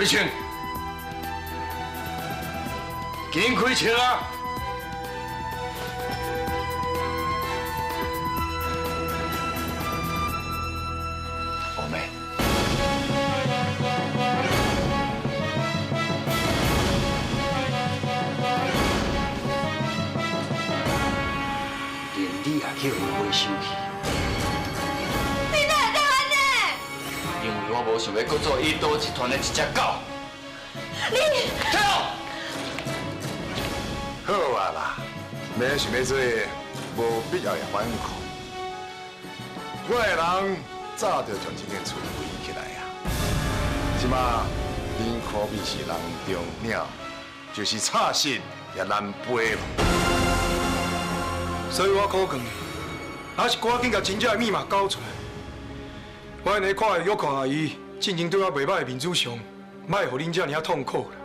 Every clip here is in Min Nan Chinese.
枪，紧开枪啊！王妹，连你也去互伊收去。你哪会当按呢？因为我无想欲阁做伊多集团的一只狗。你跳！好啊啦，免想欲做无必要的反抗。我的人早就将这间厝围起来啊。这马恁可比是人中鸟，就是插翅也难飞咯。所以我苦劝你，若是赶紧共真正的密码交出来，我按呢看的玉看阿姨进前对我袂歹的面子上，莫予恁遮尔仔痛苦啦。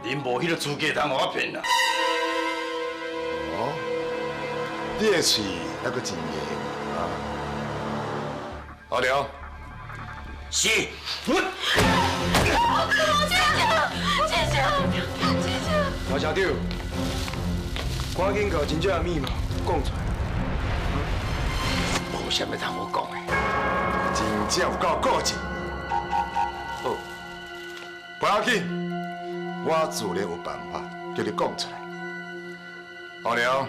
恁无彼个资格通予我骗啦！哦，你的喙犹阁真硬啊！阿良，是，我。姐姐，姐姐，老社长，赶紧共真正的密码讲出来。无啥物通好讲的，真正有够固执。好，不要紧，我自然有办法叫你讲出来。阿良，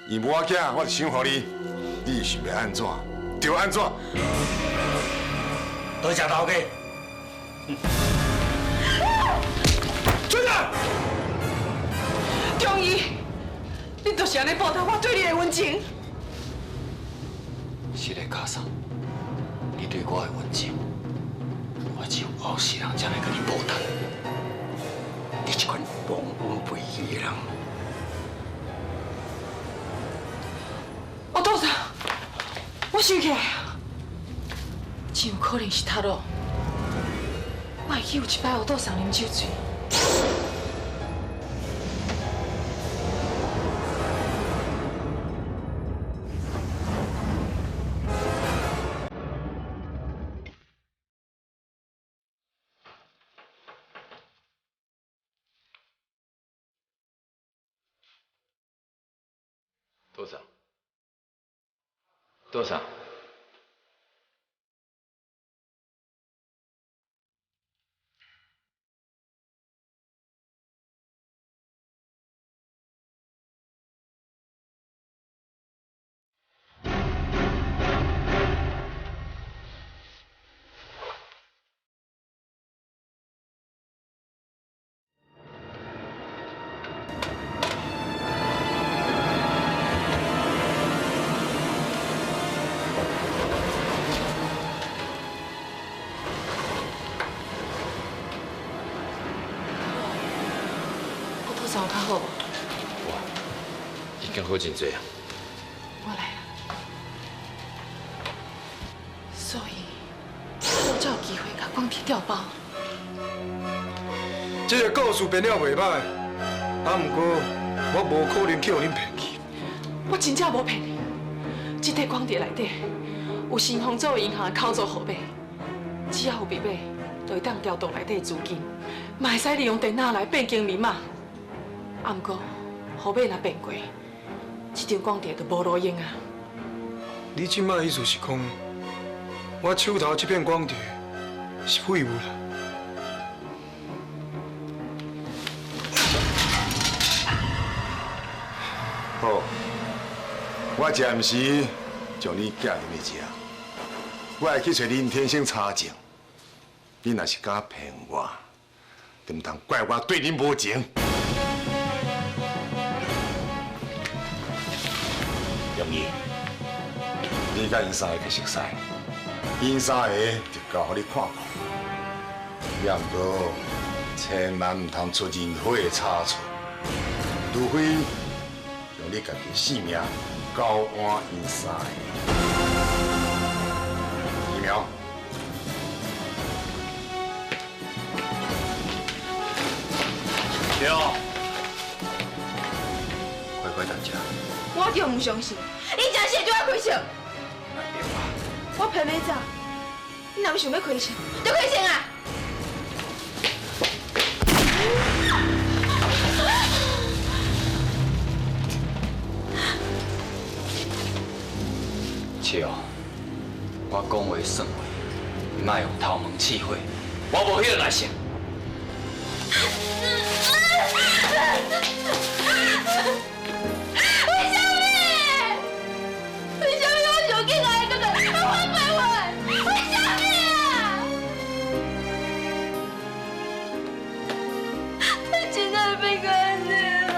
伊无我囝，我就赏予你，你想欲按怎就按怎。多谢头家。队长，忠义，你就是按呢报答我对你的恩情？是的，家嫂，你对我的恩情，我只有后世人才会共你报答。你这款忘恩负义的人，我多少，我想起来啊，真有可能是他咯。我会记有一摆我倒送啉酒醉。多少？多少？有较好无？哇，已经好真济啊！我来啦，所以我才有机会共广铁调包。这个故事编了袂歹，啊，毋过我无可能去予恁骗去。我真正无骗你，这块广地内底有新丰作为银行的口座号码，只要有密码，就会当调动内底的资金，嘛会使利用电脑来变更密码。啊，毋过号码若变过，这张光碟就无路用啊。你这摆意思是讲，我手头这片光碟是废物啦？好，我暂时将你寄入去这，我会去找林天生查证。你若是敢骗我，就毋通怪我对恁无情。容易，你佮𪜶三个较熟似，𪜶三个就交予你看看。也毋过，千万毋通出任何的差错，除非用你家己性命交换𪜶三个。疫苗。对，乖乖等食。我就唔相信，你真是会对我开枪。我偏欲走，你若欲想欲开枪，就开枪啊！笑，我讲话算话，你莫用头毛试火，我无彼个耐性。为啥物？为啥物我上敬爱的哥哥反背我？为啥物啊？我真爱变安呢啊！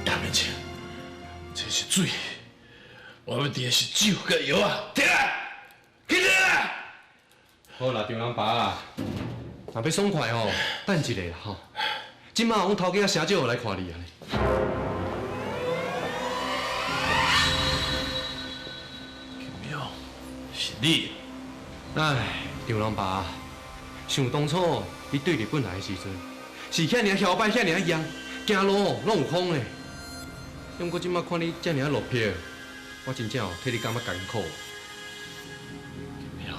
亚明清，这是水，我欲滴的是酒佮药啊！起来，起来！好啦，丈人爸，若欲爽快吼，等一下啦吼。这马阮头家声少来看你啊。金勇，是你？哎，丈人爸，想当初你对日本来的时阵，是遐尔嚣摆，遐尔样，行路拢有风咧。不过这马看你遮尔落魄，我真正替你感觉艰苦。金勇，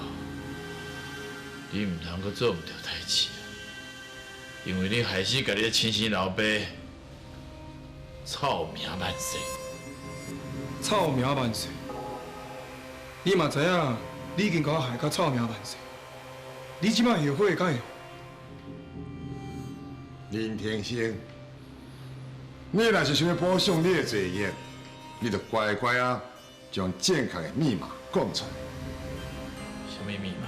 你毋通阁做毋著代志，因为你害死家己的亲生老爸，臭名万世。臭名万世，你嘛知影，你已经共我害甲臭名万世。你这马后悔敢会？林天星，你若是想欲补偿你的罪孽，你就乖乖啊，将正确的密码讲出来。啥物密码？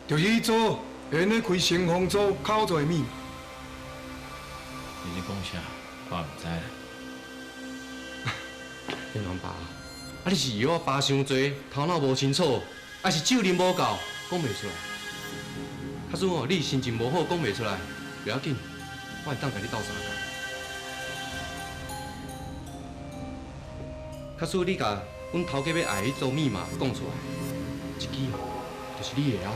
就是你做会用开成风组口座的密码。你咧讲啥？我毋知啦。丈人爸，啊你是药仔饱伤济，头脑无清楚，还是酒啉无够，讲袂出来？假使哦，你心情无好，讲袂出来，袂要紧，我会当共你斗相共。假使你共阮头家欲爱彼组密码讲出来，这支哦，就是你的啊。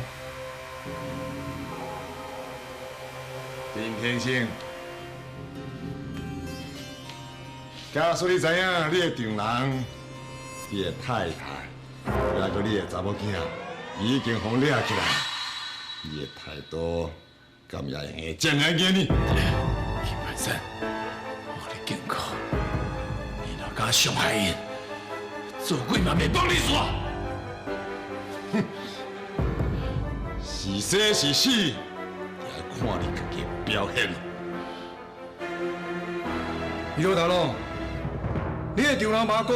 林天星，假使你知影你的丈人、你的太太，抑阁你的查某囝已经予掠起来，你的态度敢也会用得这尔硬呢？金万山，我共你警告，你若敢伤害𪜶，做鬼嘛袂放你煞！哼，是生是死，就爱看你家己的表现。李老头咯，你的丈人妈讲，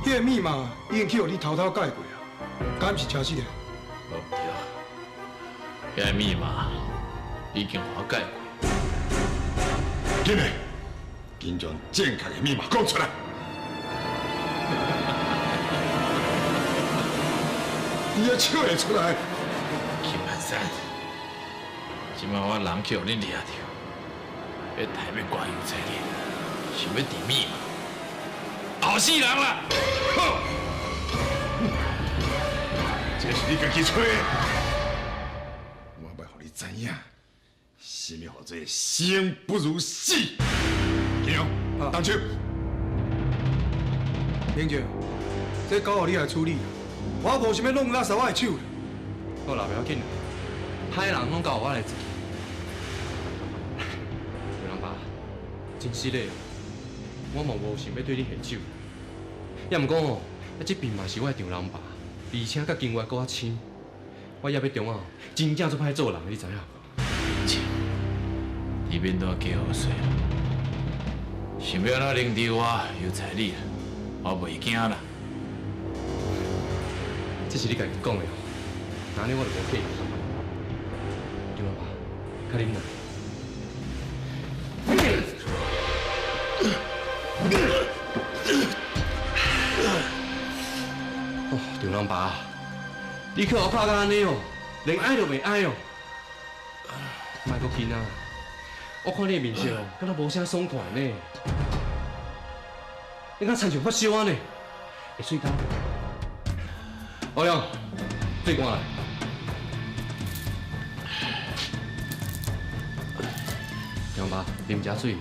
彼个密码已经去予你偷偷改过啊，敢是真实的？无毋对，彼个密码已经予我改过。紧来，紧将正确的密码讲出来。你也笑会出来？金万山，这摆我人去予恁掠著，欲抬欲挂油找你，想欲治密码，后死人啦！好，这是你家己揣的，我欲予你知影，啥物号做生不如死。金勇，动手。明哲，这交予你来处理，我无想欲弄垃圾我的手。好啦，袂要紧，歹人拢交予我来做。丈人爸，真实的，我嘛无想欲对你下手。也毋过哦，啊这边嘛是我的丈人爸，而且佮经验阁较深，我也欲中啊，真正足歹做人，你知影无？你免带加好势啦，想欲按怎凌迟我，由在你啦，我袂惊啦。这是你家己讲的哦，那呢我就无客气。丈人爸，较忍耐。哦，丈人爸，你去予我拍甲按呢哦，连爱都袂爱哦。莫阁紧啊！我看你的面色哦，敢若无啥爽快呢。你敢亲像发烧按呢？会水干？欧阳，水干来。杨爸，啉遮水。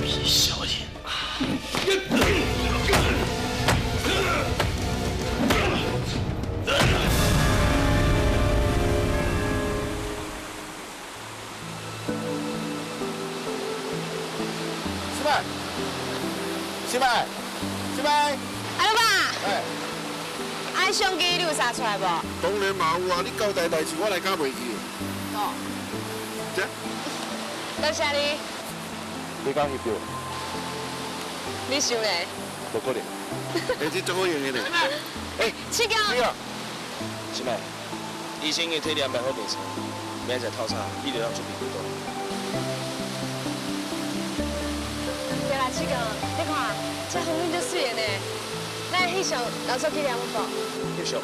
皮小人！师妹，师妹，师妹。阿鲁爸。哎。啊，相机你有啥出来无？当然嘛有啊！你交代代志，我来敢袂记。哦。这。多谢你。你敢翕著？你想咧？无可能。哎，这足好用的呢。哎，七强。师妹，医生已经替你安排好病床，明仔载透早你就当准备回岛。对啦，七强，你看这风景足媠的呢。咱翕相留做纪念好无？翕相？嗯。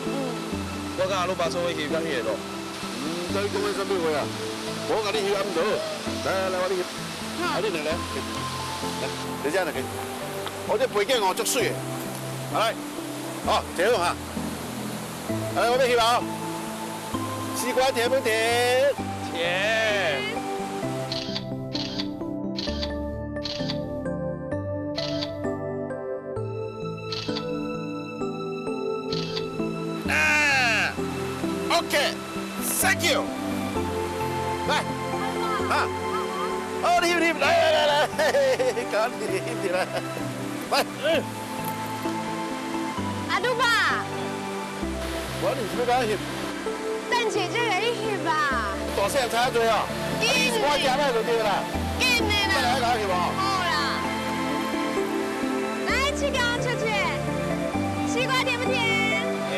我佮阿鲁爸做伙翕，敢翕会到？毋知你讲的啥物话啊？我共你翕也毋好。来来来，我你翕。啊，你两个，来，你这两个。我这背景哦，足媠的。来，好，坐好哈。来，我欲翕啊。西瓜甜不甜？甜。啊，OK，Thank you。来，啊，哦，你翕，来来来来，赶紧翕起来，来。阿杜爸。我你是欲共我翕？等下才来你翕吧。大细汉差多啊！紧我食歹就对啦。紧的啦。再来共我翕哦。好啦。来，七强笑笑，西瓜甜不甜？甜。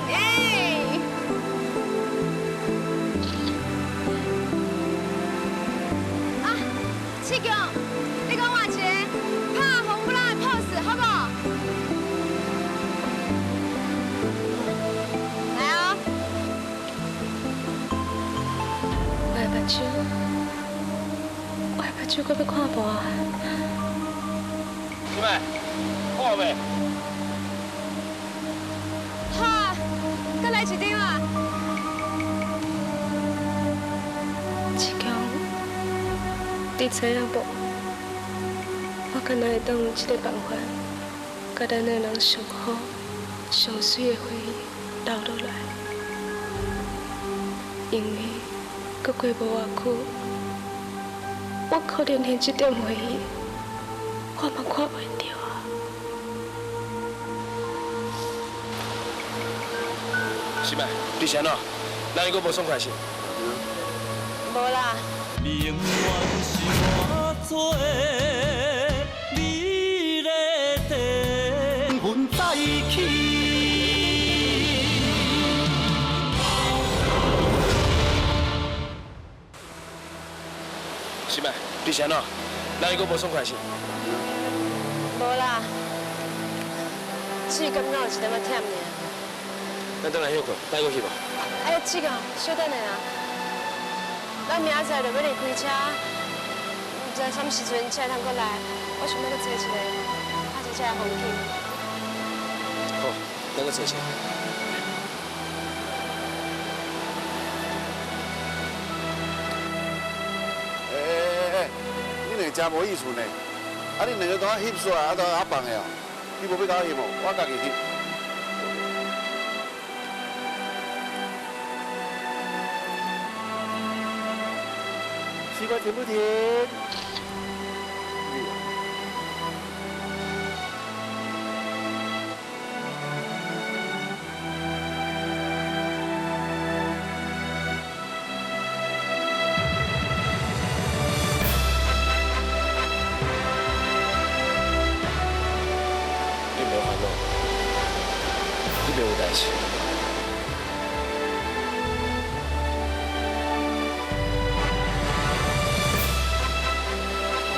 耶。啊，七强，你讲换一个拍红不让的 pose 好不好？来啊！我的目睭，我的目睭阁欲看无啊？师妹，看未？好啊，阁来一张啊！志强，你知影无？我敢若会当用这个办法，共咱两人上好、上媠的回忆留落来，因为阁过无偌久，我可能连这点回忆，我嘛看袂著啊！师妹，你是按怎？哪里阁无爽快是？无啦。永远是我做美丽的魂再起。师妹，你是按怎？哪里阁无爽快是？无啦，只是感觉有一点仔忝尔。咱转来歇困，等阁去无？哎，志强，稍等下啦，咱明仔载就欲离开车，毋知啥物时阵才会通阁来，我想欲阁坐一下，拍一下这风景。好，咱阁坐一下。哎哎哎，你两个真无意思呢！啊，你两个都翕煞，啊都还放的哦。你无欲共我翕哦，我家己翕。西瓜甜不甜？你袂烦恼，你袂有代志。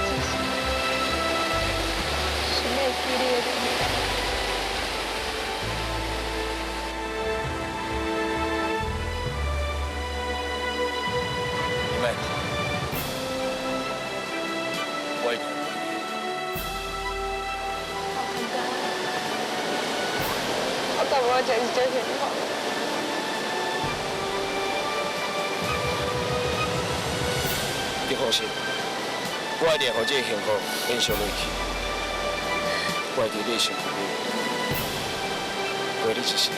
只是想欲记你的面。你莫哭，我会陪你。我真是足幸福。你放心，我一定予这个幸福延续落去。我会伫你的身躯边，陪你一世。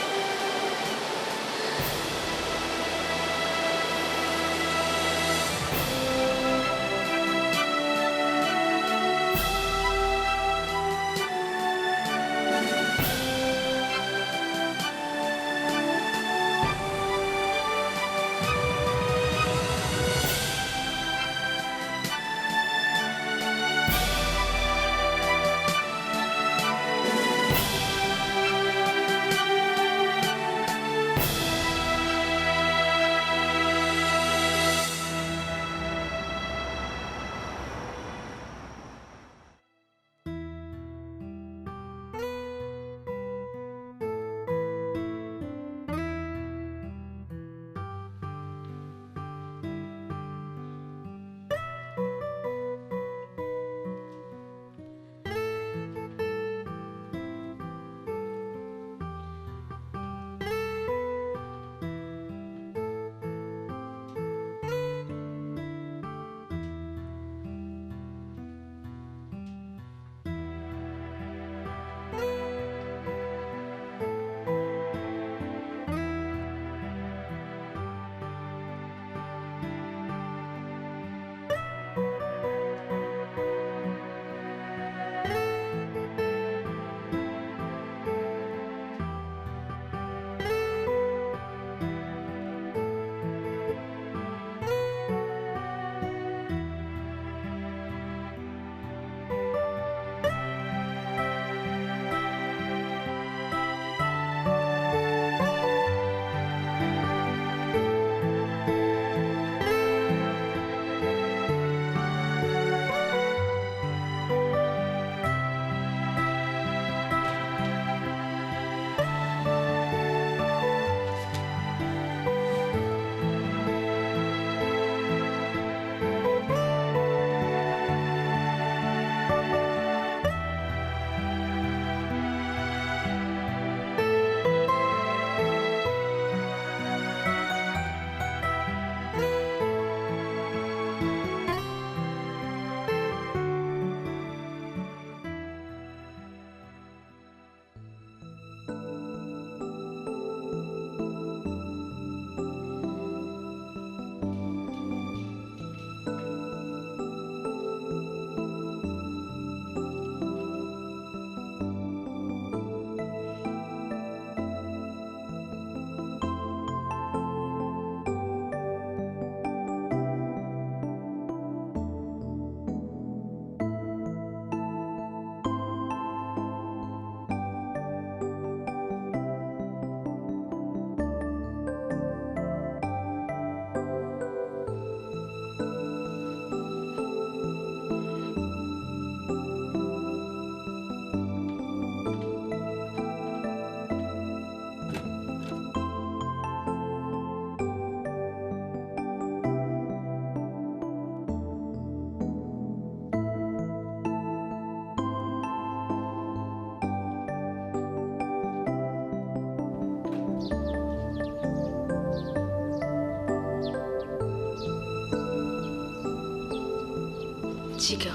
志强，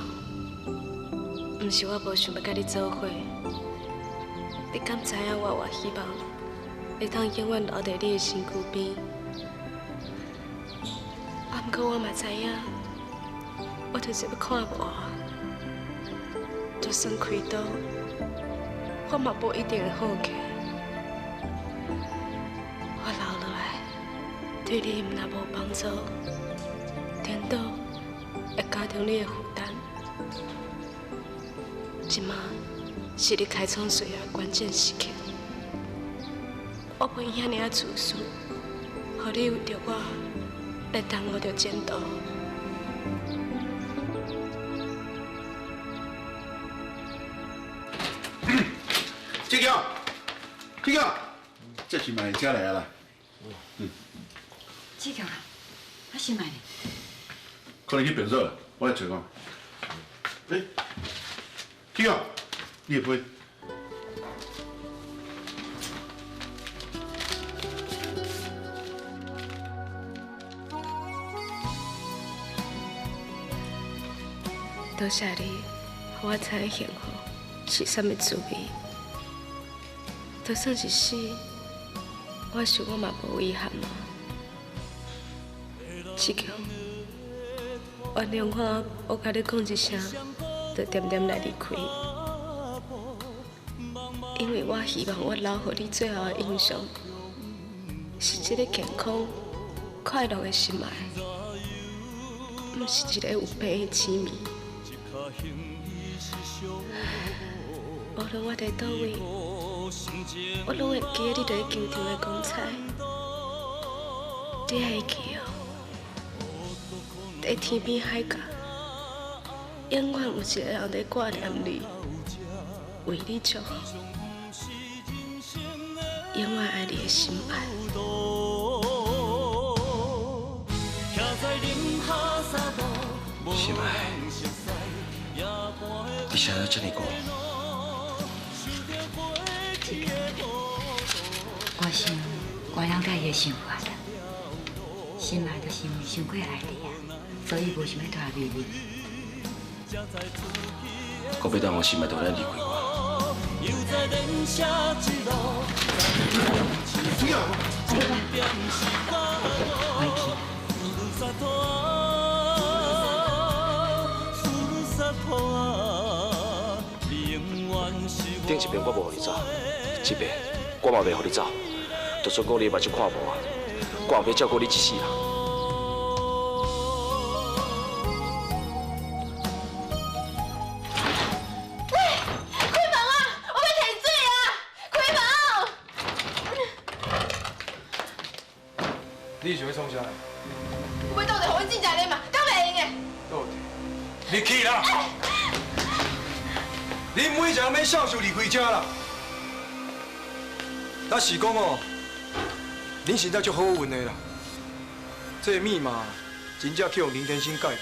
毋是我无想欲佮你做伙，你敢知影我偌希望会当永远留伫你的身躯边？啊，毋过我嘛知影，我就是欲看无啊，就算开刀，我嘛无一定会好起。我留落来，对你毋但无帮助，颠倒会加重你的负担。这马是你开创事业的关键时刻，我袂遐尔仔自私，予你为著我来耽误著前途。志强，志强，这是买车来啊啦。嗯。志强啊，啊新买呢？可能去便所了，我来揣看。欸，志强，你的杯。谢你，予我知影幸福是啥物滋味。就算是死，我想我嘛无遗憾啊。志强，原谅我无共你讲一声，就恬恬来离开。因为我希望我留予你最后的印象，是这个健康、快乐的心爱，毋是一个有病的痴迷。无论我伫佗位，我拢会记得你伫球场的光彩。你还会记哦？伫天边海角，永远有一个人伫挂念你，为你祝福，永远爱你的心爱。心爱，你啥物这么讲？我想，我了解伊的想法啦。心爱就是因为伤过爱你啊，所以无想欲拖秘密。阁欲等予心爱突然离开我。回去。顶一遍我无予你走，这遍我嘛袂予你走。就算讲你目睭看无啊，我也欲照顾你一世人。喂，开门啊！我欲提水啊！开门！你想欲创啥？我欲倒茶予阮亲家啉嘛，敢袂用的？倒茶？你去啦！你每一个免孝顺离开这啦。但是讲哦，恁实在足好运的啦。这个密码真正去予林天星改过。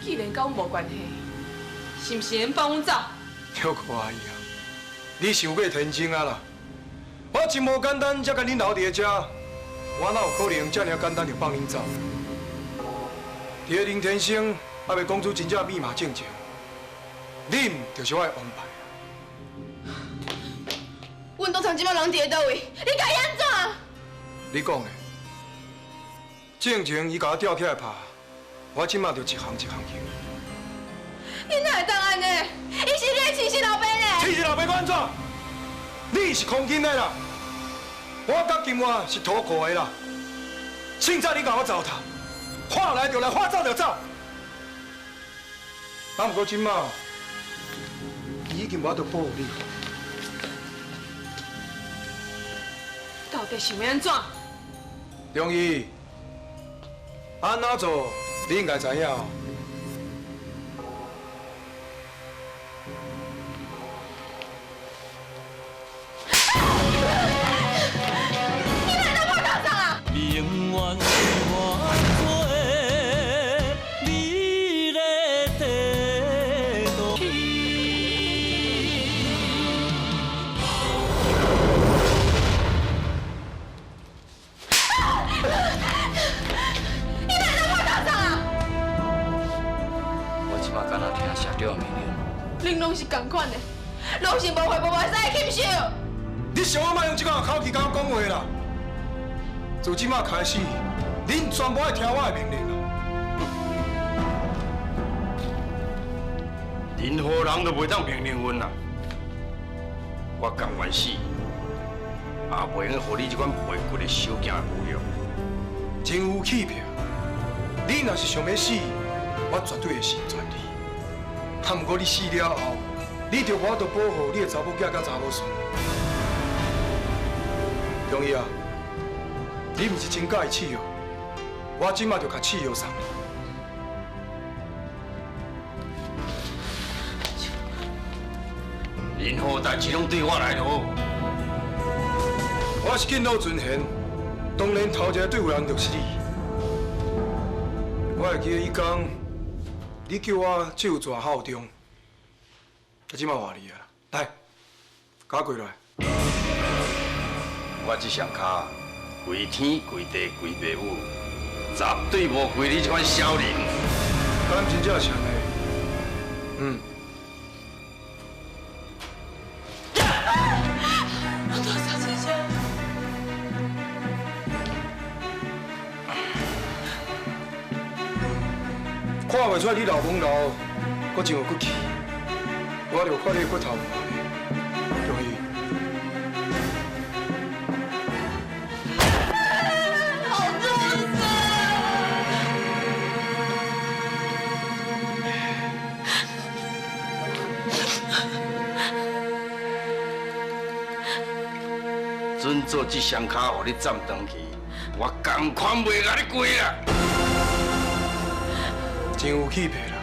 既然佮阮无关系，是毋是会放阮走？小可爱啊！你伤过天真啊啦！我真无简单，才共恁留伫遮，我哪有可能这尔简单就放恁走？伫个林天星还袂讲出真正密码之前，恁就是我的王牌。阮赌场这摆人伫佗位？你共伊按怎？你讲的，进前伊共我吊起来拍，我这摆就一项一项去。你哪会当按呢？伊是你的亲生老爸呢。亲生老爸欲按怎？你是空金的啦，我佮金华是土库的啦。凊彩你共我糟蹋，话来就来，话走就走。啊，毋过这摆，伊已经无法度保护你。到底想欲按怎？容易，按怎做，你应该知影。你哪会当拍狗送啊？你哪会当拍狗送啊？我这摆敢若听社长的命令。恁拢是仝款的，拢是无悔无袂使的禽兽。你想我莫用这款口气佮我讲话啦？自这摆开始，恁全部爱听我的命令啦。任何人都袂当命令阮啦。我甘愿死，也袂用予你这款背骨的小囝侮辱。真有气魄！你若是想欲死，我绝对会成全你。啊，毋过你死了后，你就无法度保护你的查某囝佮查某孙。中医啊，你毋是真佮意试药，我这摆就共试药送你。任何代志拢对我来就好。我是敬老尊贤，当然头一个对付人就是你。我会记得彼工，你叫我手抓效忠，啊，这摆换你啊，来，共我跪落来。我这双跤，跪天跪地跪爸母，绝对无跪你这款小人。敢真正是按呢？嗯。我多谢姐姐。看袂出来你老公老，阁真有骨气。我就看你的骨头。准做这双跤，予你站转去，我仝款袂共你跪啦！真有气魄啦，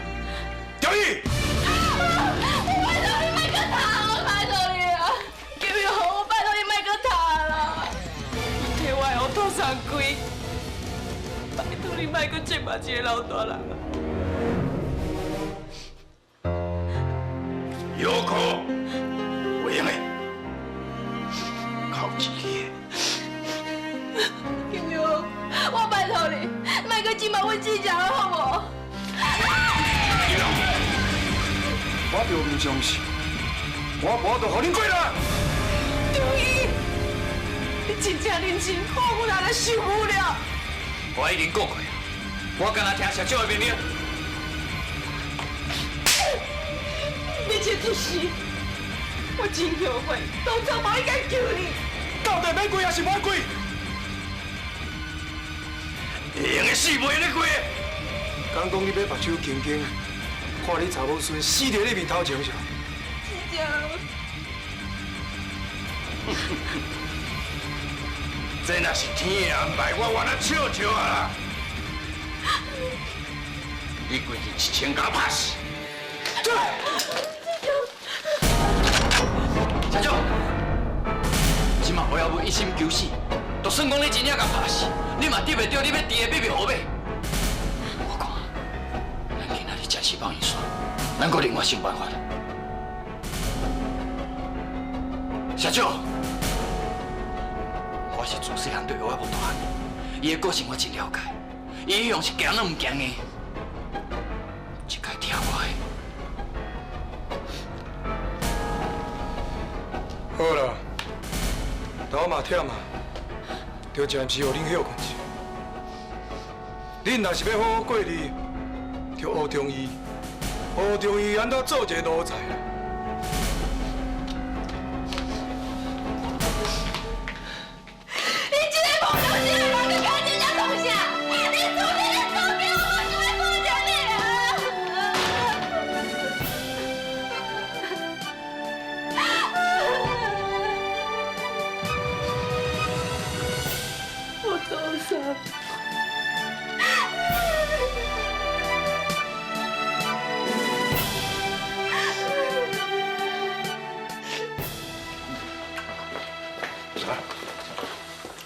赵毅！我拜托你莫阁打，我拜托你啊！金玉红，我拜托你莫阁打啦！我替我的乌土送跪，拜托你莫阁折磨一个老大人啊！有苦袂用的。金玉，我拜托你，莫阁折磨阮姊姐好无？我就唔相信，我无法度予恁过啦！张姨，你真正认真，看阮安呢受不了。我已经讲过，我敢若听社长的命令。你这出事，我真后悔，当初无应该救你。到底欲跪还是无爱跪？会用的死，袂用的跪。敢讲你欲目睭轻轻，看你查某孙死伫你面头前啥？真正。这若是天的安排，我原来笑笑啊啦！你规气1000跤拍死！对。社长，这马胡耀武一心求死，就算讲你真正共拍死，你嘛得袂著你欲挃的秘密号码。我看，咱今仔日暂时放伊煞，咱阁另外想办法。社长，我是自细汉对胡耀武大汉，伊的个性我真了解，伊一向是强毋强硬，这该听我的。好啦，但我嘛忝啊，就暂时予恁歇困一下。恁若是欲好好过日，就学中医，学中医按怎做一个奴才啦。你这个无良心的人，阁敢真正创啥？你自己咧做票，我想欲看著你啊！我做啥？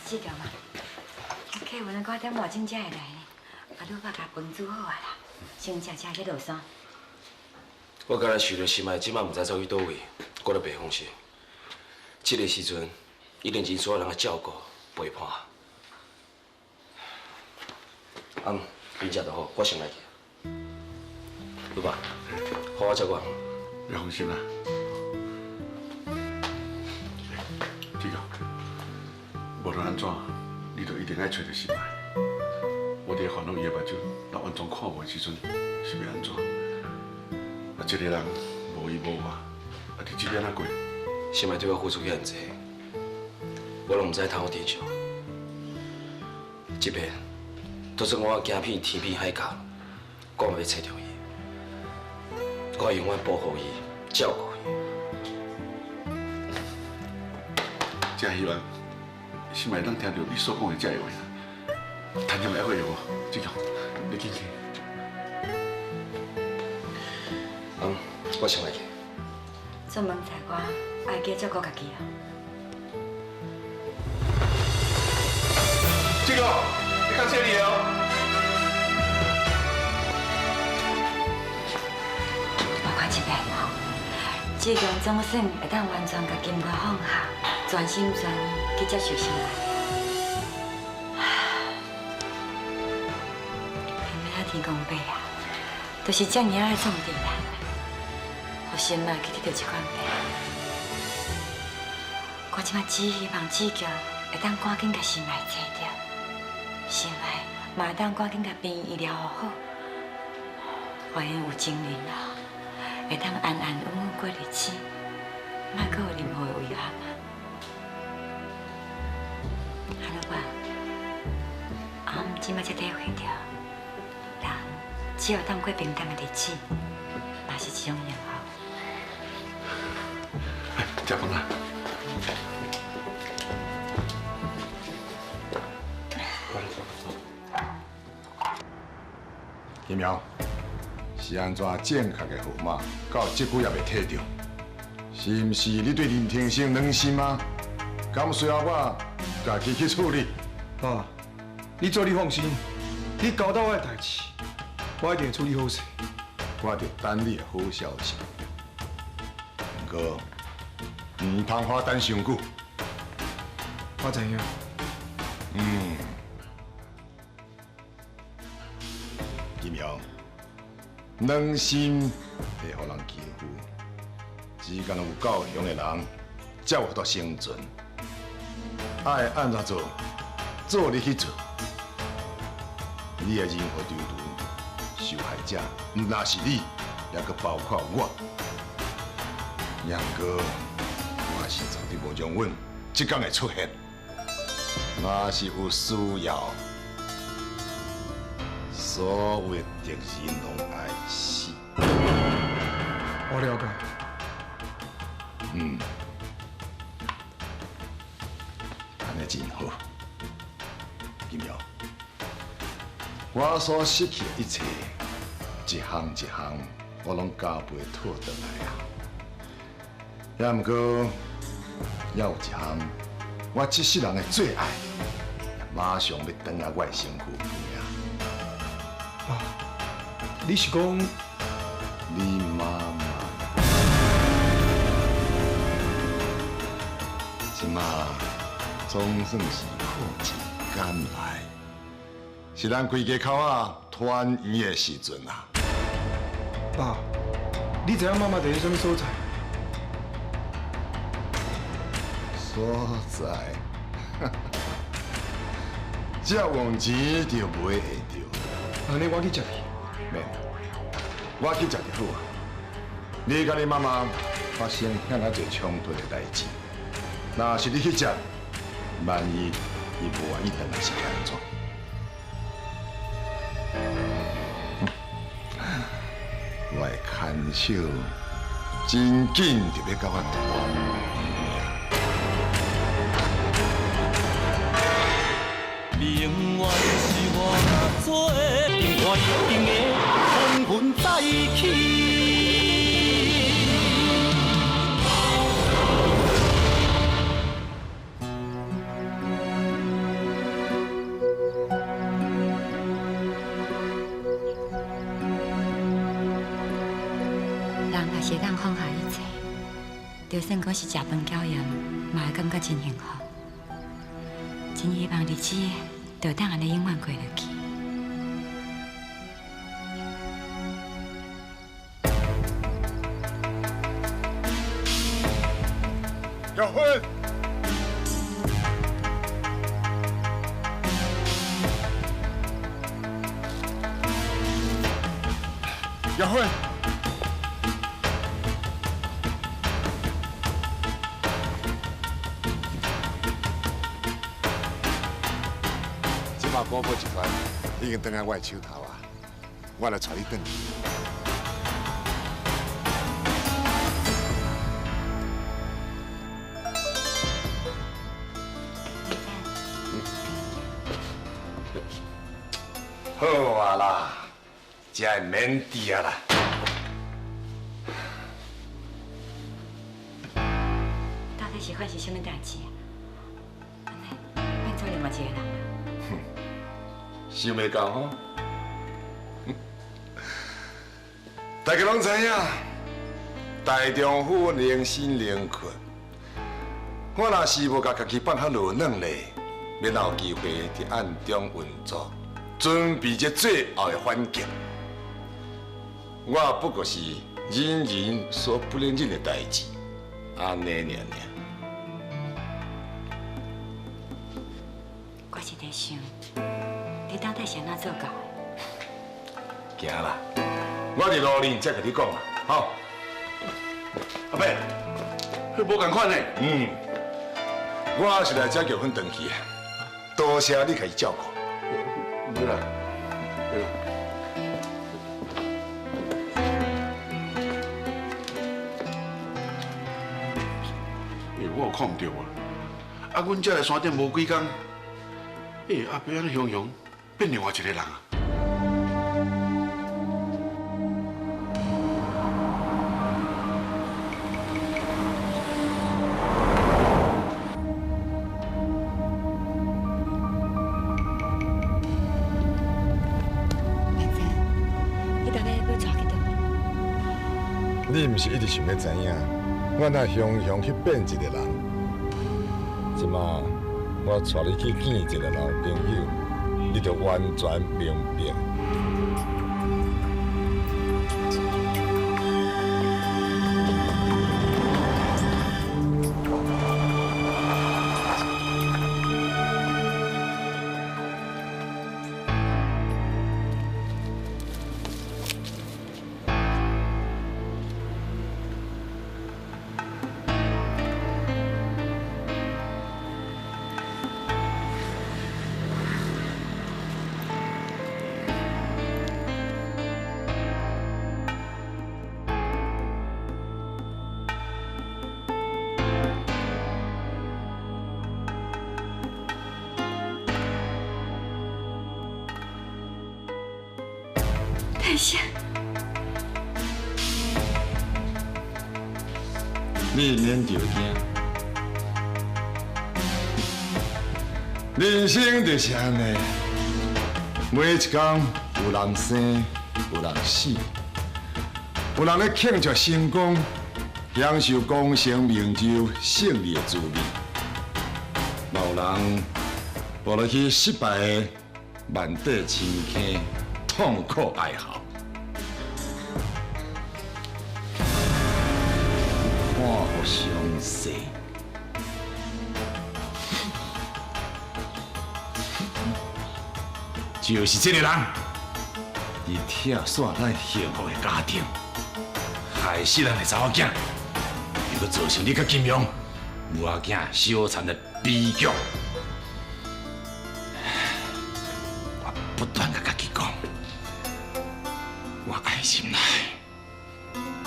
志强啊，客运9点外钟才会来呢，阿女爸共饭煮好啊啦，先食食再落山。我敢若想著心爱这摆毋知走去佗位，我就袂放心。这个时阵，一定真需要人来照顾陪伴。啊，恁食就好，我先来去。女爸，好好照顾。你放心啦。志强，无论按怎，你都一定爱揣著心爱。我伫烦恼伊的目睭，若完全看无的时阵，是欲按怎？啊，这个人无伊无我，啊，日子欲按怎过？心爱对我付出遐尔济，我拢毋知通好天笑。这边，就算我行遍天边海角，我嘛欲揣著伊。我会永远保护伊，照顾伊。真希望心爱当听著你所讲的这个话啦。趁险还会无？志强，你紧去。嗯，我先来去。出门在外，爱加照顾家己哦。志强，你较细腻哦。我看这边吼，志强总算会当完全共金歌放下，全心全意去接受心爱。偏偏天公伯啊，就是这尔爱创治人。予心爱去得著這款病。我這擺只希望志強會當趕緊共心愛揣著，心愛嘛會當趕緊共病院醫療好，予𪜶有情人啊，會當安安穩穩過日子，莫閣有任何的遺憾啊！哈囉爸，阿姆這擺才體會著，人只要當過平淡的日子，嘛是一種幸福。食飯啦。金苗，是按怎正確的號碼，到這久也未提著？是毋是你對林天生軟心啊？敢需要我家己去處理？爸，你做你放心，你交代我的代誌，我一定會處理好勢。我就等你的好消息。毋過，毋通予我等傷久。我知影。嗯。金陽，軟心會予人欺負，只敢若有夠雄的人，才有法度生存。愛按怎做，做你去做。你的任何丟丟，受害者毋但是你，也閣包括我。也毋過，我是絕對無容忍這工會出現。若是有需要，所有的敵人攏愛死。我了解。嗯，按呢真好。金苗，我所失去的一切，一項一項，我攏加倍討轉來啊。也毋過，猶有一項，我這世人的最愛，馬上欲轉來我的身軀邊啊！爸，你是講你媽媽？這馬總算是苦盡甘來，是咱規家口仔團圓的時陣啊！爸，你知影媽媽佇咧啥物所在？所在，這往錢就買會著。按呢我去接伊。免，我去接就好啊。你佮你媽媽發生遐爾濟衝突的代誌，若是你去接，萬一伊無願意轉來是按怎？我的牽手真緊就欲佮我團圓啊！永遠是我做的，定看约定的风云再起。人若是會當放下一切，就算講是食飯繳鹽，嘛會感覺真幸福。真希望日子就當按呢永遠過落去。結婚。結婚。這擺寶寶集團已經轉來我的手頭啊，我來帶你轉去。好啊啦，這會免治啊啦。到底是發生啥物代誌啊？按呢變做另外一個人啊？想袂到吼，大家攏知影，大丈夫寧身寧困。我若是無共家己放較落軟咧，欲哪有機會佇暗中運作，準備這最後的反擊？我不過是忍人所不能忍的代志，按呢尔尔。我是伫想，你到底是按怎做到的？行啦，我伫路里再共你讲啦，吼。阿伯，彼无仝款呢。嗯，我是来遮叫阮转去的，多谢你共伊照顾。对啦，对啦。欸，我有看毋对啊！啊，阮才来山顶无几工，欸，阿伯按呢雄雄变另外一个人啊！你毋是一直想欲知影，我哪雄雄去变一个人？这马我带你去见一个老朋友，你就完全明白。天生，你免着惊，人生就是按呢，每一工有人生，有人死，有人咧庆祝成功，享受功成名就、胜利的滋味，嘛有人步入去失败的万底深坑，痛苦哀嚎。看予详细，就是这个人，伊拆散咱幸福的家庭，害死咱的查某囝，又阁造成你佮金荣母仔囝相残的悲剧。我不断共家己讲，我爱忍耐，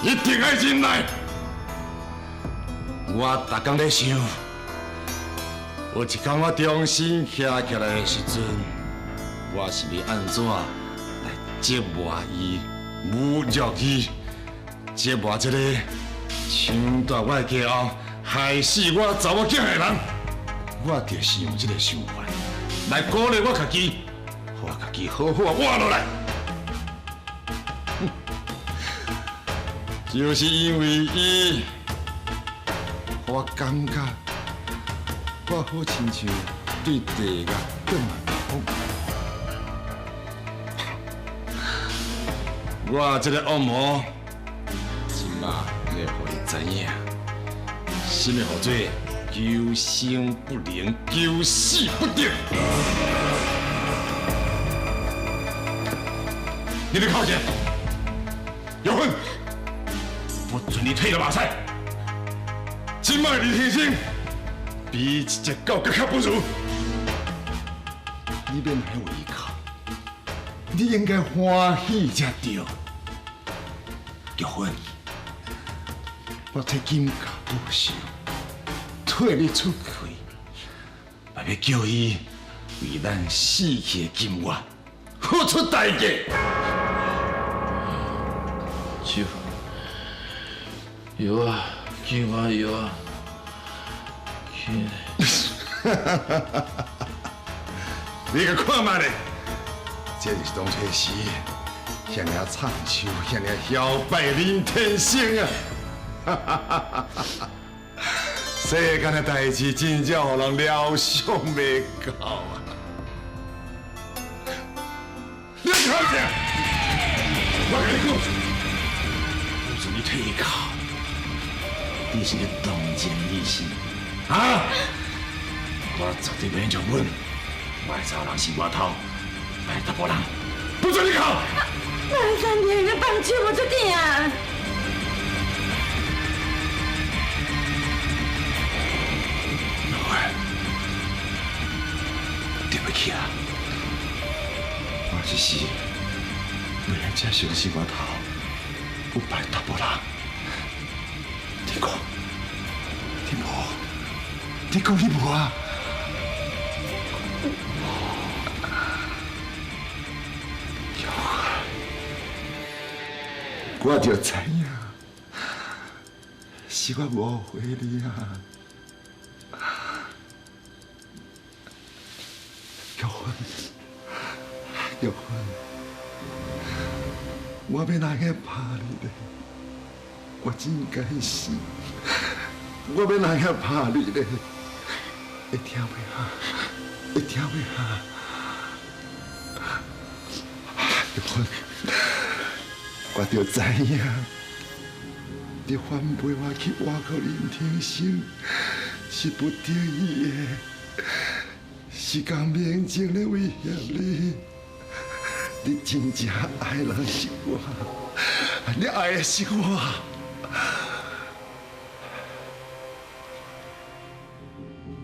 一定爱忍耐。我逐工咧想，有一天我重新徛起来的时阵，我是欲按怎来折磨伊、侮辱伊、折磨这个抢夺我的家后，害死我查某囝的人？我就是用这个想法来鼓励我家己，予我家己好好仔活落来。就是因为伊。我感觉我好亲像对地狱转来讲，我这个恶魔，这马欲予伊知影，什么号做求生不能，求死不得。你别靠前，有份，不准你退了马赛。这摆李先生比一只狗阁较不如，你免遐有依靠，你应该欢喜才对。玉芬，我替金家报仇，替你出气，嘛欲叫伊为咱死去的金月付出代价。手，药啊！给我药啊！你阁看觅咧，这就是当初时遐尔唱秋，遐尔摇摆林天生啊！世间的代志真正予人料想袂到啊！你看啥？我共你讲，不准你替口，你是咧动情意死，啊？我绝对袂让阮，我的查某人是外头来查埔人，不准你哭！哪会使你放手无出疼啊？对不起啊，我只是袂用这相信外头有别查埔人。你讲，你无，你讲你无啊？我就知影，是我误会你啊。玉芬，玉芬，我欲哪个拍你咧？我真该死！我欲哪个拍你咧？会听袂哈？会听袂哈？玉芬，我就知影，你反背我去挖苦林天生，是不得已的。是讲明情咧威胁你，你真正爱人是我，你爱的是我。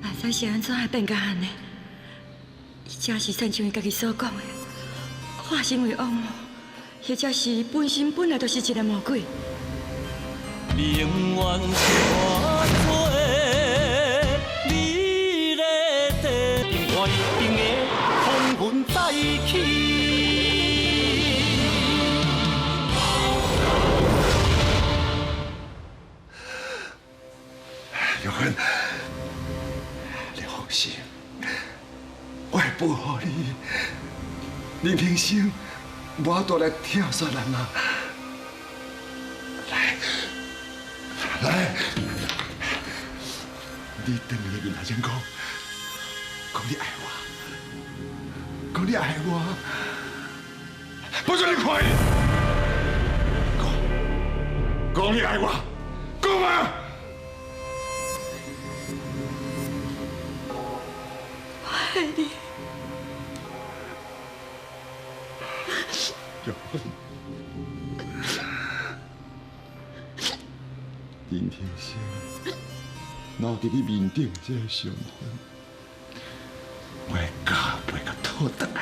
阿三是按怎会变甲按呢？伊真是亲像伊家己所讲的，化身为恶魔，或者是本身本来就是一个魔鬼。宁愿换做美丽的爱情的风云再起。玉芬，你放心，我会保护你。林平生无法度来跳杀咱啊！来，来，你转去面头前讲，讲你爱我，讲你爱我，不准你看伊，讲，讲你爱我，讲啊！我爱你。玉芬，林天生留伫你面顶的这个伤痕，我会加倍共讨转来。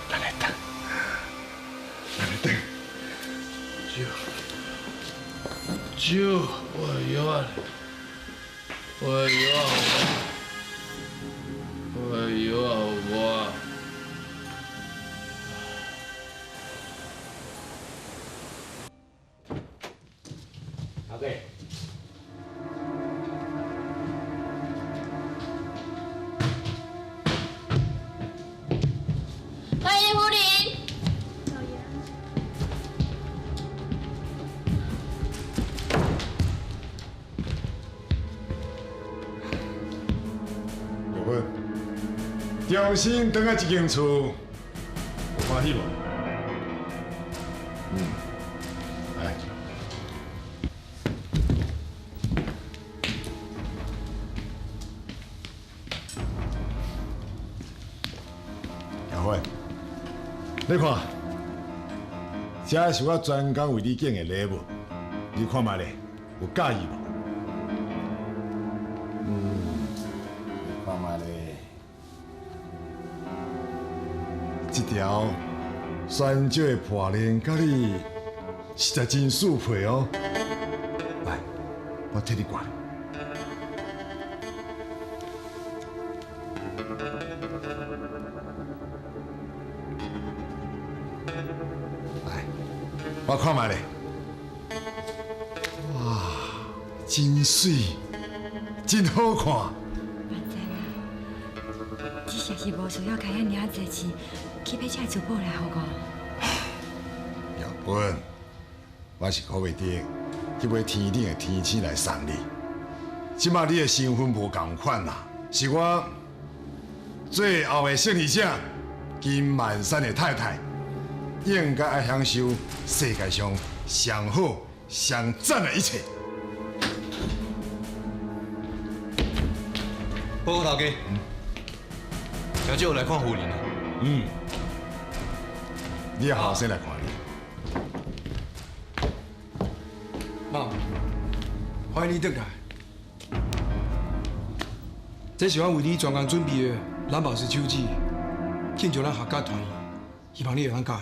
咱来等，咱来等。酒，酒，我的药啊，我的药啊，我的药啊，我。阿贵。欢迎胡林。玉芬，重新转来这间厝，有欢喜无？嗯，来。玉芬，你看，这是我专工为你拣的礼物，你看觅咧，有佮意无？嗯，你看觅咧，这条山石的破链，佮你实在真适配哦。来，我替你挂。来，我看觅咧，哇，真媠，真好看。万珍啊，你实是无需要开遐尔仔济钱去买这个珠宝来予我。玉芬，我是苦袂得去买天顶的天星来送你。这马你的身份无仝款啦，是我最后的胜利者，金万山的太太，应该爱享受世界上上好、上赞的一切。报告头家，诚少来看夫人啊。嗯，你后生来看你。妈，欢迎你转来。这是我为你专工准备的蓝宝石手指，庆祝咱合家团圆，希望你会当佮意。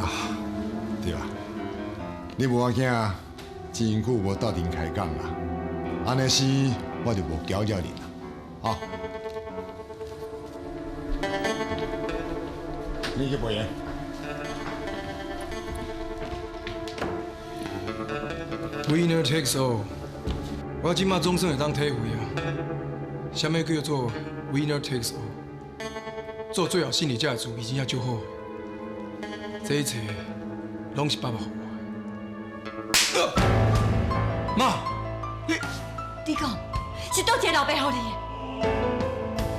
啊，对啊，你无我囝真久无斗阵开讲啦，按呢时我就无搅扰你啦，啊。你去陪伊。 Winner takes all，我这马总算会当体会啊，啥物叫做 Winner takes all？做最后胜利者的滋味真正足好。这一切拢是爸爸予我的。妈，你讲是佗一个老爸予你的？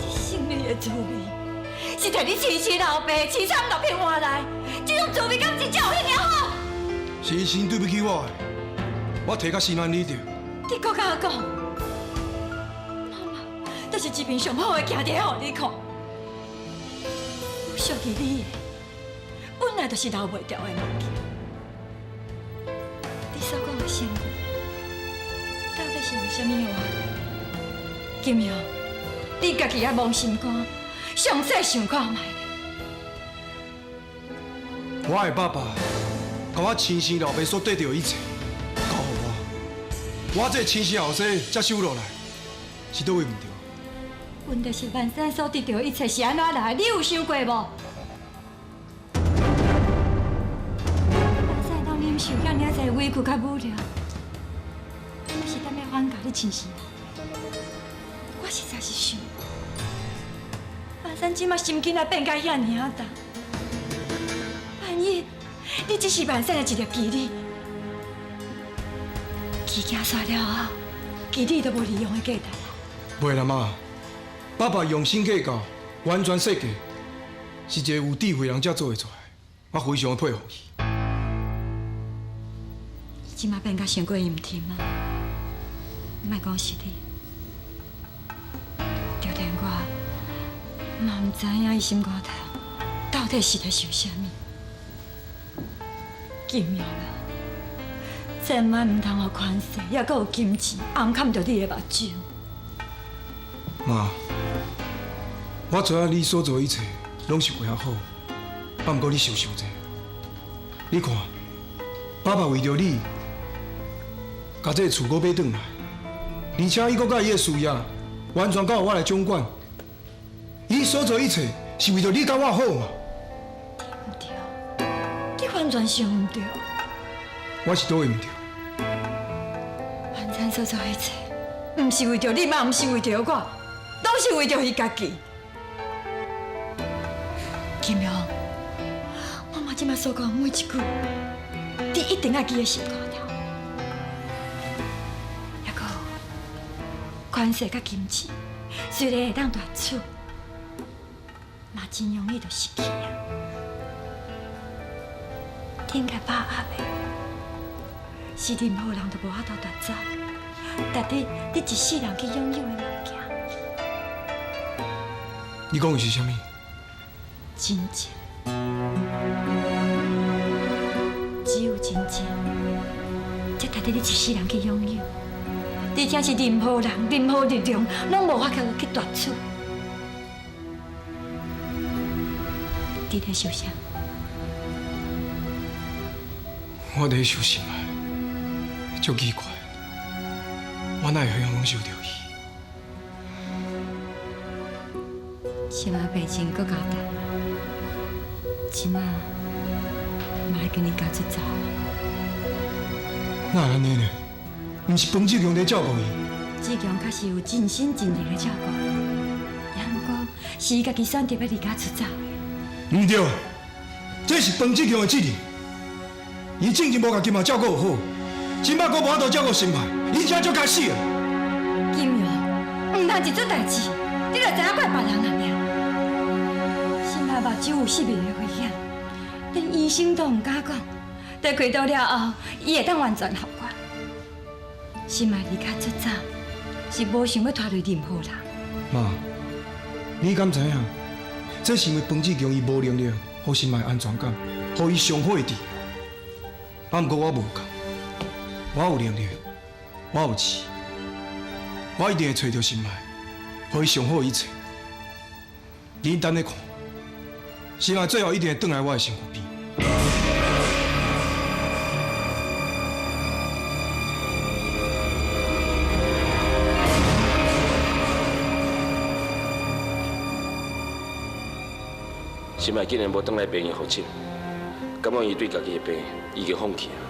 你胜利的滋味是摕你亲生老爸凄惨落魄换来，这种滋味敢真正有彼尔好？是伊先对不起我的。我提到心安理得。你阁佮我讲，妈妈，这是一面上好的镜伫咧，予你看。属于你的，本来就是留袂牢的物件。你所讲的成分，到底是用啥物换？金勇，你家己也摸心肝，详细想看觅咧。我的爸爸，共我亲生老爸所得到的一切。我这亲生后生才收落来，是佗位毋对？问题是万山所得到的一切是按怎来？你有想过无？万山当忍受遐尔济委屈佮侮辱，我是踮咧反共你亲生老爸。我实在是想，万山这马心肝仔变甲遐尔仔重，万一你只是万山的一粒棋子。棋行煞了后，棋子都无利用的价值啦。袂啦妈，爸爸用心计较，完全设计，是一个有智慧人才做会出来，我非常佩服伊。这马变甲伤过阴沉啊！莫讲是你，就连我嘛毋知影伊心肝头到底是咧想啥物。金勇啊！千万毋通予权势，犹阁有金钱，红崁著你的目睭。妈，我知影你所做的一切拢是为了好，啊，毋过你想想者，你看，爸爸为著你，共这个厝阁买转来，而且伊阁佮伊的事业完全交予我来掌管。伊所做一切是为著你佮我好嘛？毋对，你完全想毋对。我是佗位毋对？万山所做一切，毋是为著你，嘛毋是为著我，拢是为著伊家己。金勇，妈妈这马所讲的每一句，你一定爱记在心肝头。犹阁权势佮金钱，虽然会当夺取，嘛真容易就失去啊。天共把握的，是任何人都无法度夺走，值得你一世人去拥有的物件。你讲的是啥物？真情，只有真情，才值得你一世人去拥有，而且是任何人、任何力量，拢无法度去夺取。你咧想啥？我咧想心爱，足奇怪，我哪会彼样拢想著伊？这马病情阁加重，这马嘛已经离家出走。哪会按呢呢？毋是彭志强咧照顾伊？志强确实有尽心尽力咧照顾伊，也毋过是伊家己选择欲离家出走。毋对，这是彭志强的责任。伊之前无共金华照顾好，这马阁无法度照顾心爱，伊才足该死的。金勇，毋通通一出代志，你就知影怪别人啊尔。心内目睭有失明的危险，连医生都毋敢讲。待开刀了后，伊会当完全复原。心爱离较出早，是无想欲拖累任何人。妈，你敢知影？这是因为彭志强伊无能力，予心爱安全感，予伊上好的治疗。啊，毋过我无仝，我有能力，我有钱，我一定会揣著心爱，予伊上好的一切。你等咧看，心爱最后一定会转来我的身躯边。心爱竟然无转来病院复诊，感觉伊对家己的病已经放弃啊。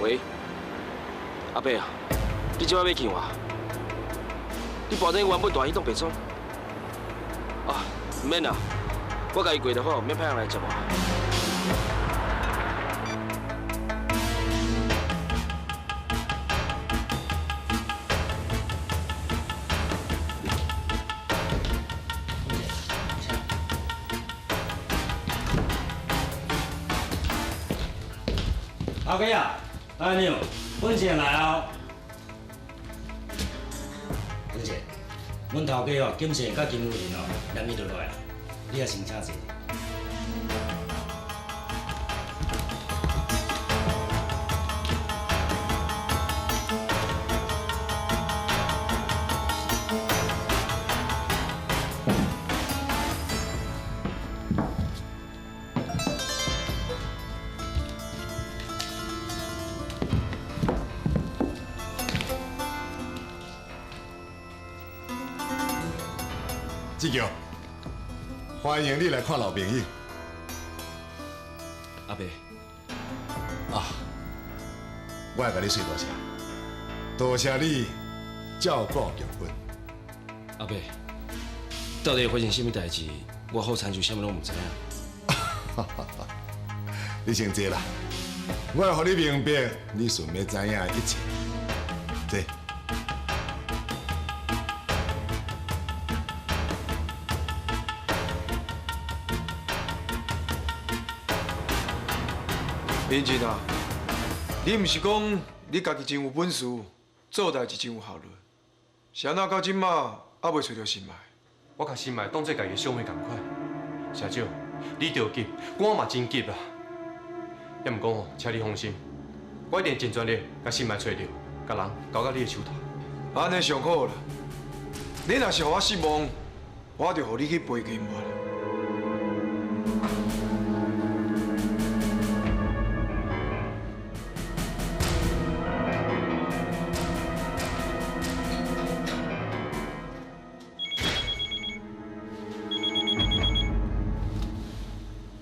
喂，阿伯啊，你这摆欲见我？你跋阵原本蹛彼栋白窗？啊，毋免啦，我共伊过就好，免派人来接我。头家啊，阿娘，本钱来哦。本钱，阮头家哦，金线佮金夫人哦，连伊就落来，你也先请坐。志强，欢迎你来看老朋友。阿伯，啊，我会共你说多谢，多谢你照顾玉芬。阿伯，到底发生啥物代志？我好亲像啥物拢毋知影。你先坐啦，我会予你明白你想欲知影的一切。坐。明仁啊，你毋是讲你家己真有本事，做代志真有效率，是按怎到这马犹未揣著心爱？我共心爱当作家己的小妹仝款，社长，你著急，我嘛真急啊。也毋过吼，请你放心，我一定尽全力共心爱揣著，共人交到你的手头。按呢上好啦。你若是予我失望，我就予你去陪金元。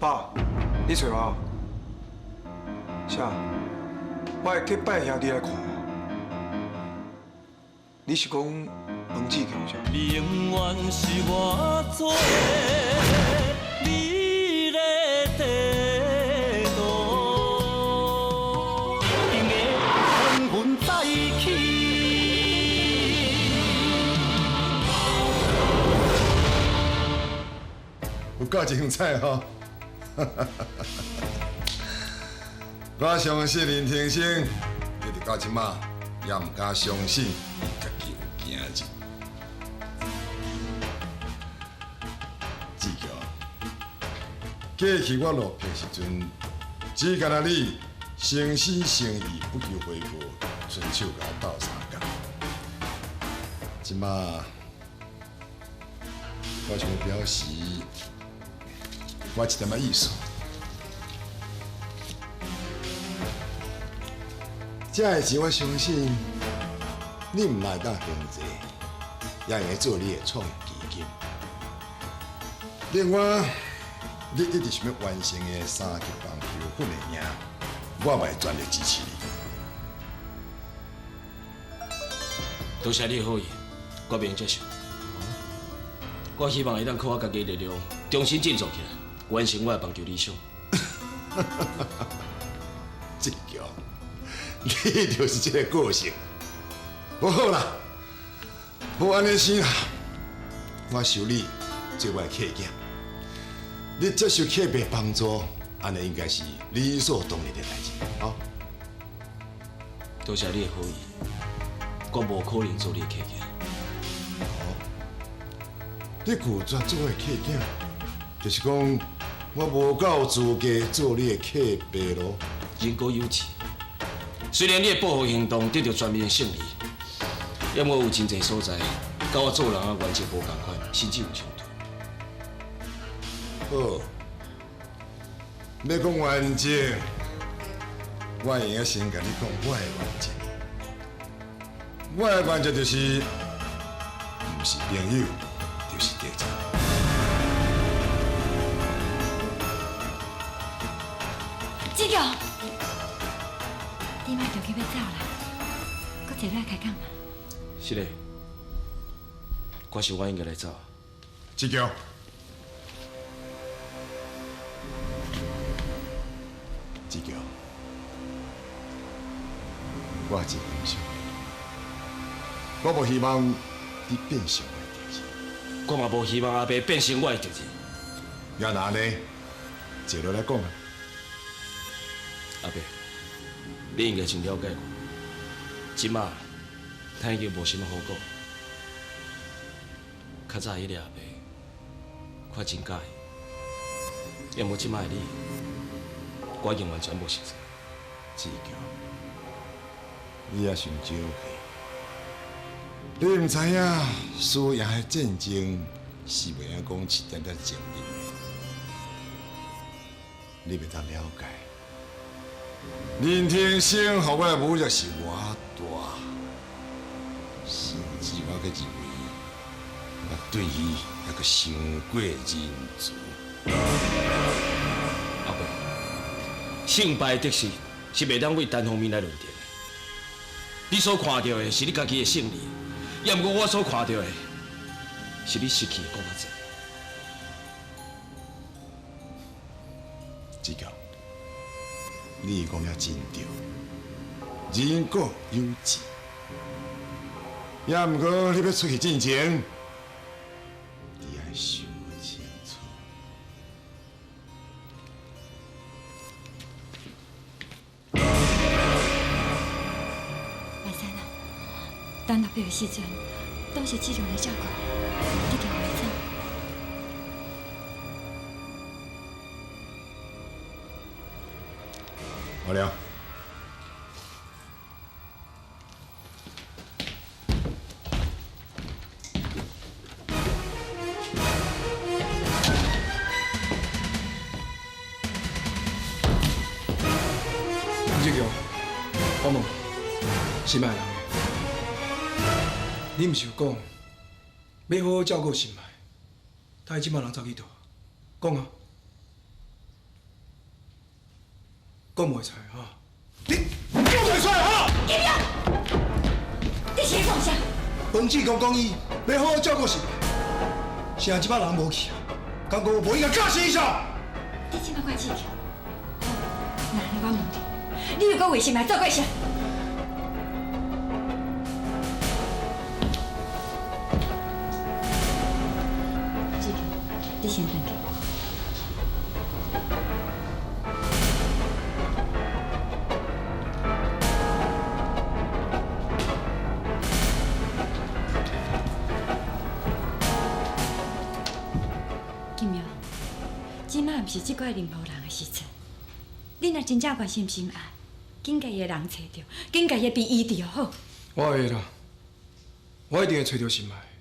爸，你找我？啥？我会结拜兄弟来看我。你是讲彭志强是？宁愿是我做的美丽地图，今个风云再起。有够精彩吼！我相信林天生，一直到这马，也毋敢相信伊家己有今日。志强，过去我落魄时阵，只干焦你诚心诚意不求回报，伸手共我斗相共。这马，我想表示我一点仔意思。这个钱我相信你毋会当还债，也会做你的创业基金。另外，你一直想欲完成的三级棒球训练营，我嘛会全力支持你。多谢你的好意，我袂用接受。我希望会当靠我家己的力量，重新振作起来，完成我的棒球理想。志强，你就是这个个性。无好啦，无按呢生啦，我收你做我的客囝，你接受客爸帮助，按呢应该是理所当然的代志，吼。多谢你的好意，我无可能做你的客囝。哦，你拒绝做我的客囝，就是讲我无够资格做你的客爸咯。人各有志，虽然你的报复行动得到全面的胜利，不过有真济所在，佮我做人的原则无仝款，甚至有冲突。好，欲讲原则，我会用先共你讲我的原则。我的原则就是，毋是朋友，就是敌人。志强，你莫着急欲走啦，阁坐落来开讲嘛。是嘞，我想我应该来走。志强，志强，我真欣赏你，我无希望你变成我的敌人，我嘛无希望阿伯变成我的敌人。也若按呢，坐落来讲啊。阿伯，你应该真了解我。这马，咱已经无啥物好讲。较早彼个阿伯，我真佮意，也无这马的你，我已经完全无熟似。志强，你也伤少岁，你毋知影输赢的战争是袂用讲一点点情面的，你袂当了解。林天生予我的侮辱是偌大，甚至我阁认为我对伊犹阁伤过仁慈。阿伯，胜败得失是袂当为单方面来论定的。你所看到的是你家己的胜利，也毋过我所看到的是你失去的阁较济。志强，你讲得真对，人各有志。也毋过你欲出去进前，你爱想清楚。万山啊，等落笔的时阵，拢是志强来照顾，你就袂走。好了。林志强，我问，心爱人呢？你毋是有讲，欲好好照顾心爱，他这摆人走去佗？讲啊！讲袂出来哈？你讲袂出来哈？金勇，你是咧创啥？彭志强讲伊欲好好照顾心爱，啥这摆人无去啊？敢讲我无应该教训伊啥？你这摆怪志强，那我问你，你又阁为心爱做过啥？志强，你先转去。金勇，这摆毋是责怪任何人的时阵。你若真正关心心爱，紧共伊的人揣著，紧共伊的病医治好。我会啦，我一定会揣著心爱。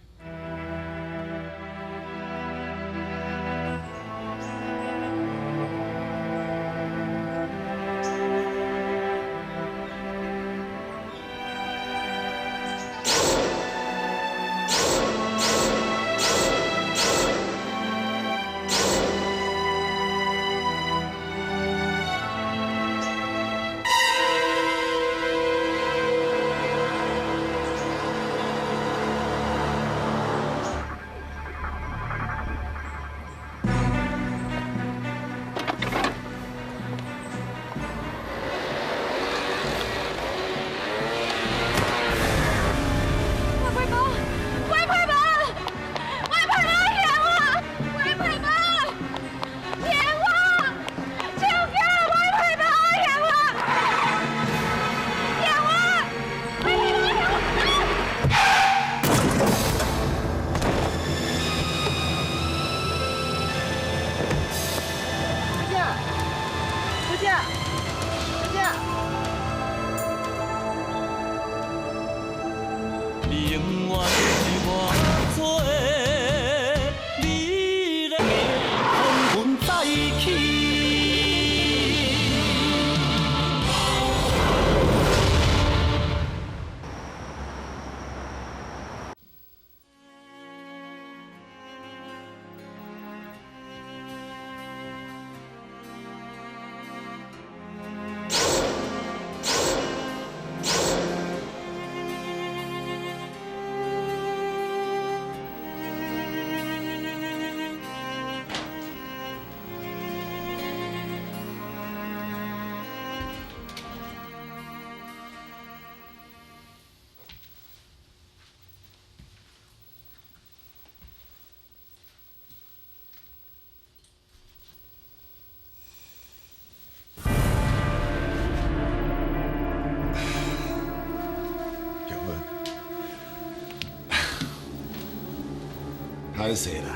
歹势啦，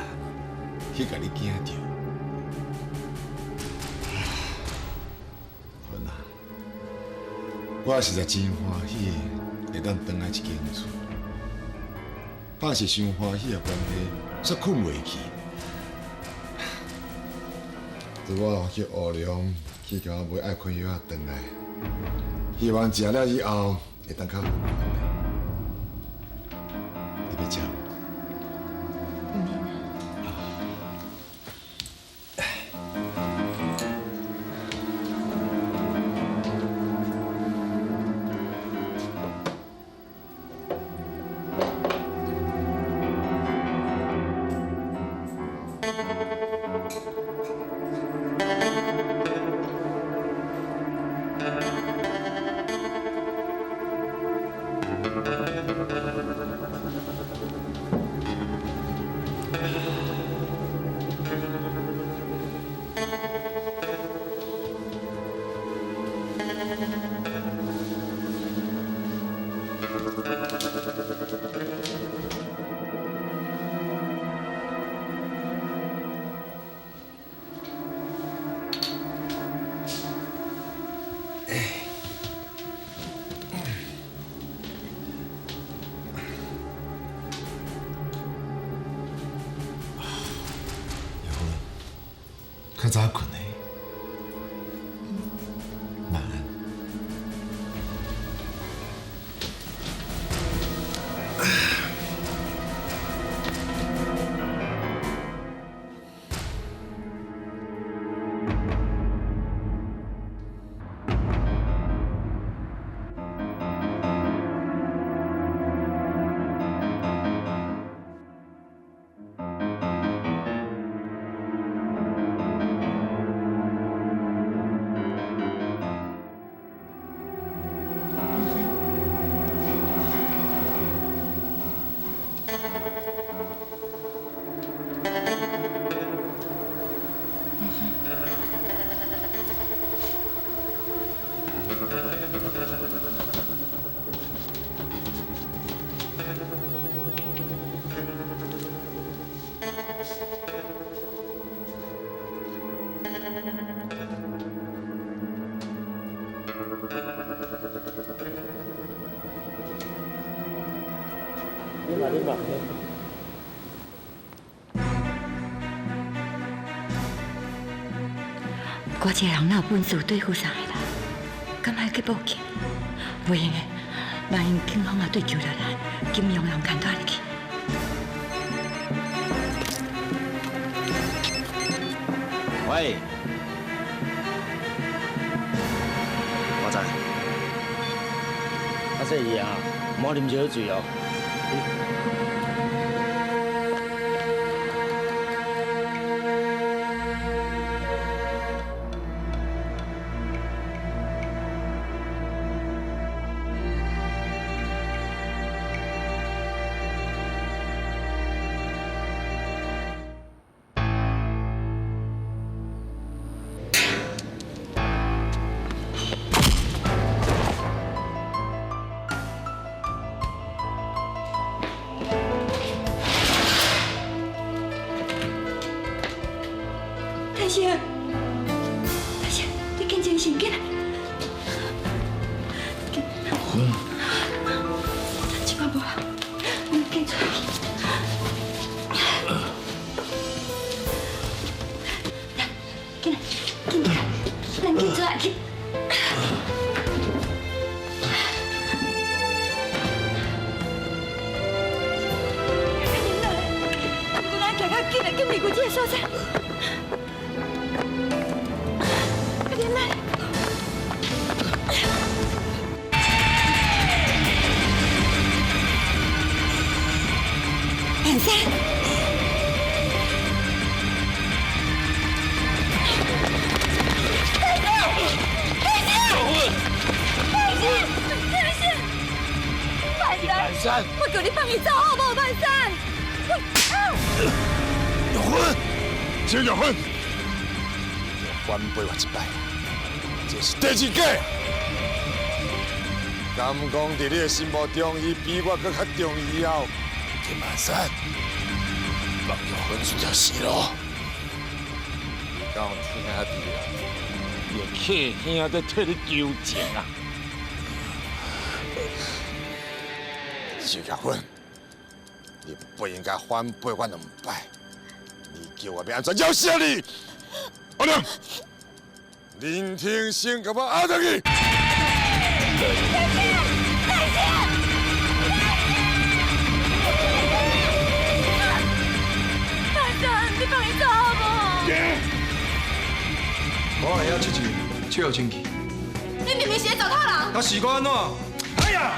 去共你惊著。芬啊，我实在真欢喜会当转来这间厝，怕是伤欢喜的关系，煞睏袂去。拄我去乌龙去共我买爱困药仔转来，希望食了以后会当较好睏。你欲食无？较早睏的，晚安。我这个人哪有本事对付三个人？敢爱去报警？袂用的，万一警方也对求落来，金庸人牵带入去。喂，我知。啊，这伊啊，莫啉少醉哦。大仙，大仙，你紧精神，紧来！嗯。这摆无啊，阮紧出去。来，紧来，紧起来，咱紧出来去。快点来，阮行较紧来，紧离开这个所在。万山，大姐，大姐，大姐，大姐，万山，我叫你放伊走好无？万山，玉芬，周玉芬，你反背我一摆，这是第二计。敢讲伫你的心目中，伊比我阁较重要？金万山，放玉芬出条死路。你敢有听著啊？你的客兄在替你求情啊！周玉芬，你不应该反背我两摆，你叫我欲按怎要挟你？阿娘，林天先共我押转去。大婶，你放伊走好无？我来遐佚佚，笑清气。你明明是咧糟蹋人。啊，是我按怎？哎呀！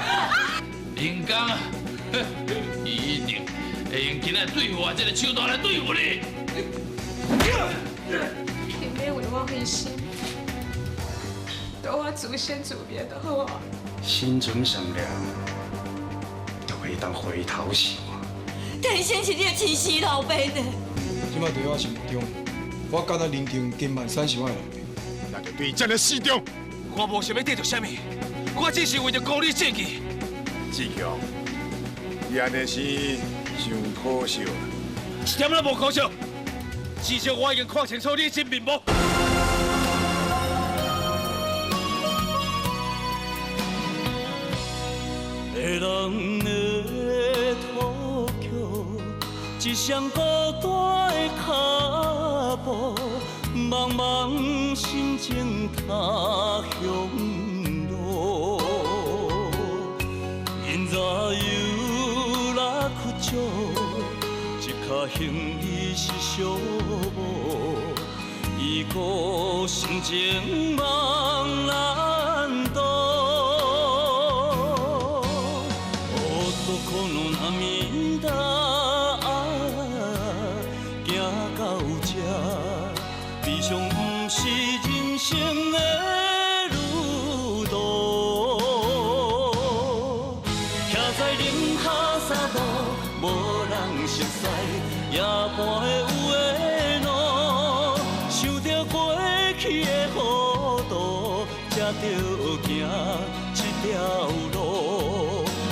林刚啊，伊一定会用今仔对付我这个手段来对付你。你免为我费心，都我自生自灭就好啊。心存善良，就会当回头是岸。天生是你的亲生老爸呢。这摆伫我心目中，我敢若认定金万山是我的老爸。那就对这个死忠。我无想欲得著啥物，我只是为著公理正义。志强，你按呢是伤可惜啦。一点都无可惜，至少我已经看清楚你的真面目。别人的土桥，一双孤单的脚步，茫茫心情他乡路。因怎有来苦少，一跤行李是寂寞，伊孤心情梦难渡。男の涙行到这，悲伤不是人生的旅途。徛在宁夏沙路，无人熟似，夜半的有的路，想著过去的糊涂，才著行这条路。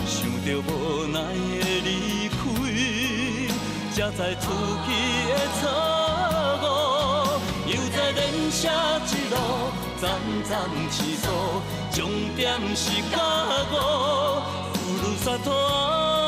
想著无奈的离开，才知自己的错误。犹在连写一路，层层起诉，终点是觉悟。ふるさと。